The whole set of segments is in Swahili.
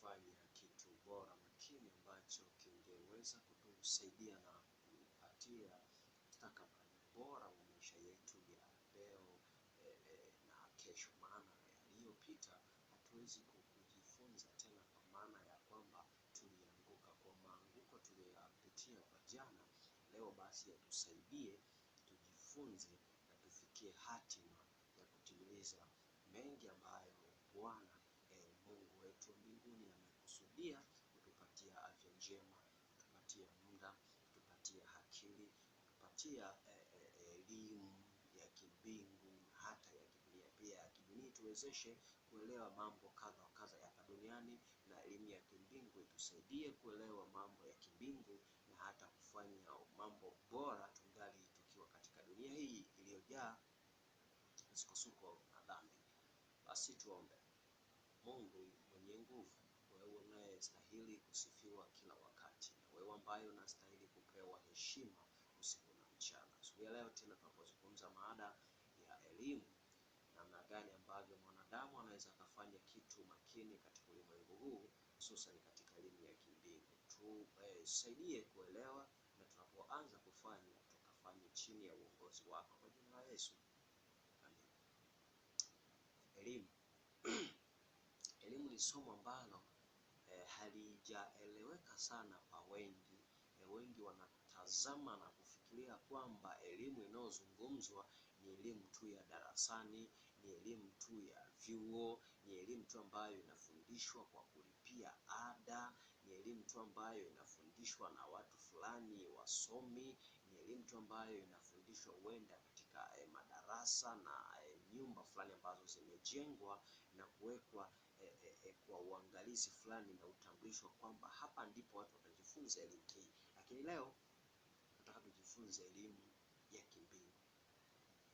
kufanya kitu bora makini ambacho kingeweza kutusaidia na kutupatia mustakabali bora wa maisha yetu ya leo na kesho. Maana yaliyopita hatuwezi kujifunza tena, kwa maana ya kwamba tulianguka kwa maanguko tuliyoyapitia kwa jana. Leo basi yatusaidie tujifunze na tufikie hatima ya kutimiliza mengi ambayo Bwana Mungu wetu mbinguni amekusudia kutupatia afya njema, kutupatia muda, kutupatia akili, kutupatia elimu ya kimbingu hata ya kidunia pia ya kidunia, tuwezeshe kuelewa mambo kadha wa kadha ya hapa duniani, na elimu ya kimbingu itusaidie kuelewa mambo ya kimbingu na hata kufanya mambo bora tungali tukiwa katika dunia hii iliyojaa misukosuko na dhambi. Basi tuombe. Mungu mwenye nguvu, wewe unayestahili kusifiwa kila wakati, na wewe ambaye unastahili kupewa heshima usiku na mchana. Asubuhi ya leo tena tunapozungumza mada ya elimu, namna gani ambavyo mwanadamu anaweza akafanya kitu makini katika ulimwengu huu, hususan katika elimu ya kimbingu. Tusaidie kuelewa, na tunapoanza kufanya tukafanye chini ya uongozi wako, kwa jina la Yesu, amen. Elimu elimu ni somo ambalo halijaeleweka sana kwa wengi. Wengi wanatazama na kufikiria kwamba elimu inayozungumzwa ni elimu tu ya darasani, ni elimu tu ya vyuo, ni elimu tu ambayo inafundishwa kwa kulipia ada, ni elimu tu ambayo inafundishwa na watu fulani wasomi, ni elimu tu ambayo inafundishwa huenda katika madarasa na nyumba fulani ambazo zimejengwa na kuwekwa kwa uangalizi fulani na utambulisho kwamba hapa ndipo watu watajifunza elimu hii. Lakini leo nataka tujifunze elimu ya kimbingu.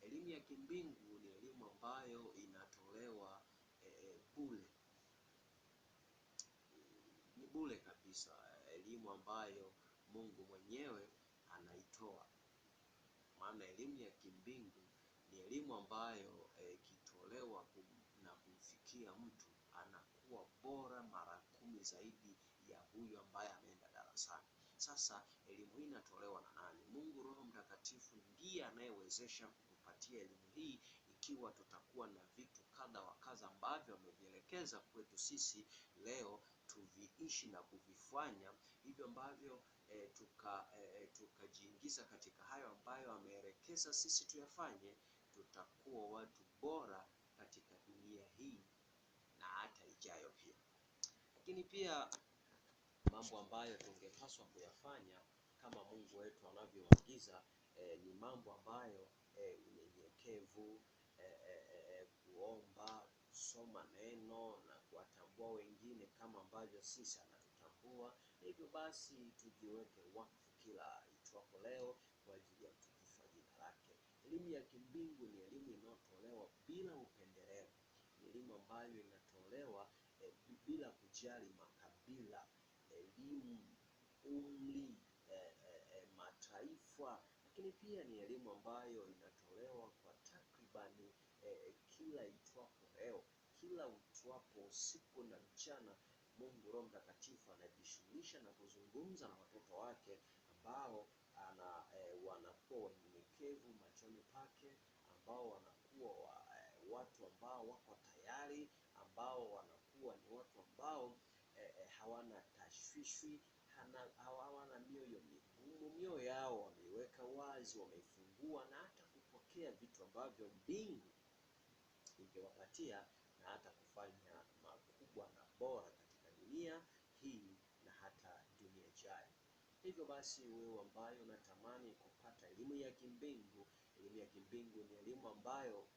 Elimu ya kimbingu ni elimu ambayo inatolewa bure, ni bure kabisa, elimu ambayo Mungu mwenyewe anaitoa. Maana elimu ya kimbingu ni elimu ambayo ikitolewa na kumfikia mtu anakuwa bora mara 10 zaidi ya huyu ambaye ameenda darasani. Sasa elimu hii inatolewa na nani? Mungu Roho Mtakatifu ndiye anayewezesha kutupatia elimu hii, ikiwa tutakuwa na vitu kadha wa kadha ambavyo amevielekeza kwetu sisi leo tuviishi na kuvifanya, hivyo ambavyo tukajiingiza katika hayo ambayo ameelekeza sisi tuyafanye, tutakuwa watu bora katika dunia hii na hata ijayo pia. Lakini pia mambo ambayo tungepaswa kuyafanya kama Mungu wetu anavyoagiza ni mambo ambayo unyenyekevu, kuomba, kusoma neno na kuwatambua wengine kama ambavyo sisi anatutambua. Na hivyo basi tujiweke wakfu kila itwapo leo kwa ajili ya utukufu wa jina lake. Elimu ya kimbingu ni elimu inayotolewa bila upendeleo. Ni elimu ambayo inatolewa bila kujali makabila, elimu, umri, mataifa. Lakini pia ni elimu ambayo inatolewa kwa takribani kila itwapo leo, kila uitwapo usiku na mchana. Mungu Roho Mtakatifu anajishughulisha na kuzungumza na watoto wake ambao wanakuwa wanyenyekevu machoni pake, ambao wanakuwa watu ambao wako tayari, ambao wanakuwa ni watu ambao hawana tashwishwi, hawana mioyo migumu. Mioyo yao wameiweka wazi, wameifungua na hata kupokea vitu ambavyo mbingu ingewapatia na hata kufanya makubwa na bora katika dunia hii na hata dunia ijayo. Hivyo basi wewe ambaye unatamani kupata elimu ya kimbingu, elimu ya kimbingu ni elimu ambayo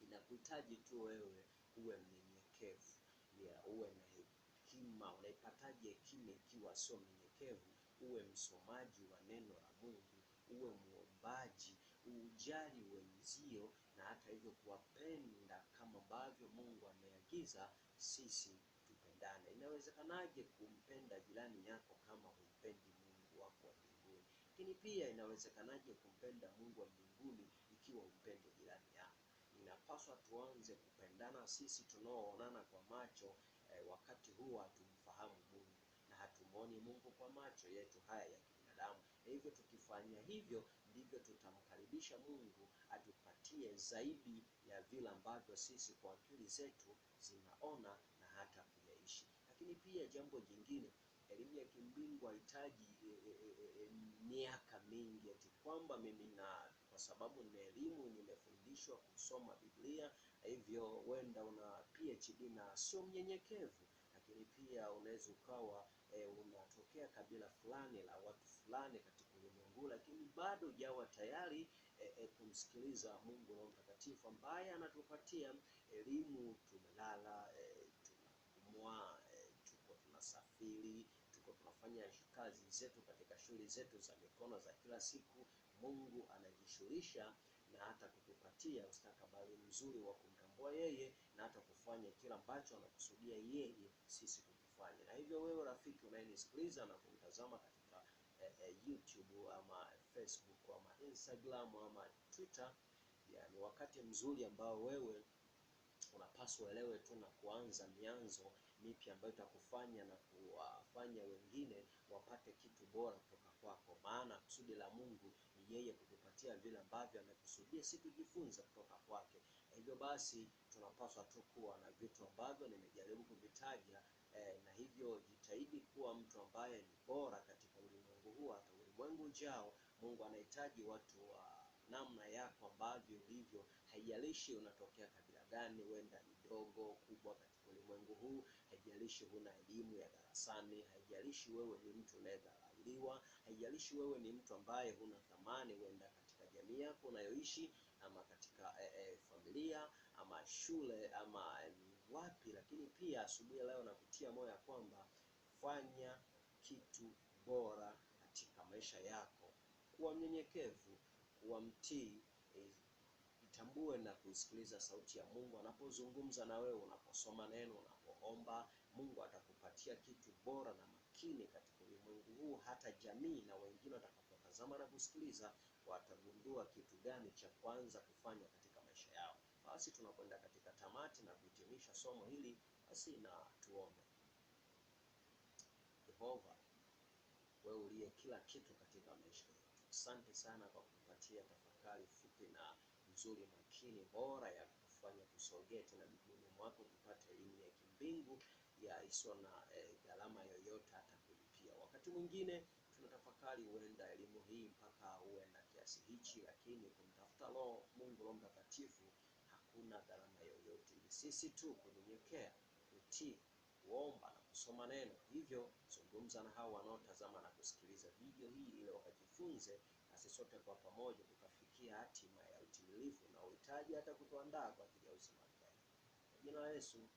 inakuhitaji tu wewe uwe mnyenyekevu, uwe na hekima. Unaipataje hekima ikiwa sio mnyenyekevu? Uwe msomaji wa neno la Mungu, uwe muombaji, ujali wenzio na hata hivyo kuwapenda kama ambavyo Mungu ameagiza sisi tupendane. Inawezekanaje kumpenda jirani yako kama humpendi Mungu wako wa mbinguni? Lakini pia inawezekanaje kumpenda Mungu wa mbinguni ikiwa humpendi jirani yako? Inapaswa tuanze kupendana sisi tunaoonana kwa macho Wakati huo hatumfahamu Mungu na hatumwoni Mungu kwa macho yetu haya ya kibinadamu. Hivyo tukifanya hivyo, ndivyo tutamkaribisha Mungu atupatie zaidi ya vile ambavyo sisi kwa akili zetu zinaona na hata kuyaishi. Lakini pia jambo jingine, elimu ya kimbingu haihitaji miaka mingi ati kwamba mimi na kwa sababu nina elimu nimefundishwa kusoma Biblia, hivyo huenda una PhD na sio mnyenyekevu. Lakini pia unaweza ukawa unatokea kabila fulani la watu fulani katika ulimwengu, lakini bado hujawa tayari kumsikiliza Mungu Roho Mtakatifu ambaye anatupatia elimu. Tumelala, tunapumua, tuko tunasafiri, tuko tunafanya kazi zetu katika shughuli zetu za mikono za kila siku. Mungu anajishughulisha na hata kutupatia mustakabali mzuri wa kumtambua yeye na hata kufanya kila ambacho anakusudia yeye sisi kukifanya. Na hivyo wewe rafiki unayenisikiliza na kumtazama katika YouTube ama Facebook ama Instagram ama Twitter, ni wakati mzuri ambao wewe unapaswa uelewe tu na kuanza mianzo mipya ambayo itakufanya na kuwafanya wengine wapate kitu bora kutoka kwako. Maana kusudi la Mungu ni yeye kutupatia vile ambavyo amekusudia si tujifunze kutoka kwake. Hivyo basi tunapaswa tu kuwa na vitu ambavyo nimejaribu kuvitaja, na hivyo jitahidi kuwa mtu ambaye ni bora katika ulimwengu huu, hata ulimwengu ujao. Mungu anahitaji watu wa namna yako ambavyo ulivyo, haijalishi unatokea kabila gani, huenda ni dogo kubwa katika ulimwengu huu, haijalishi huna elimu ya darasani, haijalishi wewe ni mtu unayedharauliwa, haijalishi wewe ni mtu ambaye huna thamani, huenda katika jamii yako unayoishi ama katika familia ama shule ama wapi. Lakini pia asubuhi leo nakutia moyo kwamba fanya kitu bora katika maisha yako, kuwa mnyenyekevu, kuwa mtii, itambue na kuisikiliza sauti ya Mungu anapozungumza na wewe, unaposoma neno, unapoomba. Mungu atakupatia kitu bora na makini katika ulimwengu huu. Hata jamii na wengine watakapotazama na kusikiliza watagundua kitu gani cha kwanza kufanya katika maisha yao. Basi tunakwenda katika tamati na kuhitimisha somo hili, basi na tuombe. Yehova, wewe uliye kila kitu katika maisha yetu, asante sana kwa kutupatia tafakari fupi na nzuri makini bora ya kufanya tusogee tena miguuni mwako, tupate elimu ya kimbingu ya isiyo na gharama yoyote hata kulipia. Wakati mwingine tunatafakari huenda elimu hii mpaka huenda kiasi hichi, lakini kumtafuta Roho Mungu Roho Mtakatifu hakuna gharama yoyote. Ni sisi tu kunyenyekea, kutii, kuomba na kusoma neno. Hivyo zungumza na hao wanaotazama na kusikiliza video hii ili wakajifunze, na sisi sote kwa pamoja tukafikia hatima ya utimilifu na uhitaji hata kutuandaa kwa ajili ya uzima milele. Kwa jina la Yesu,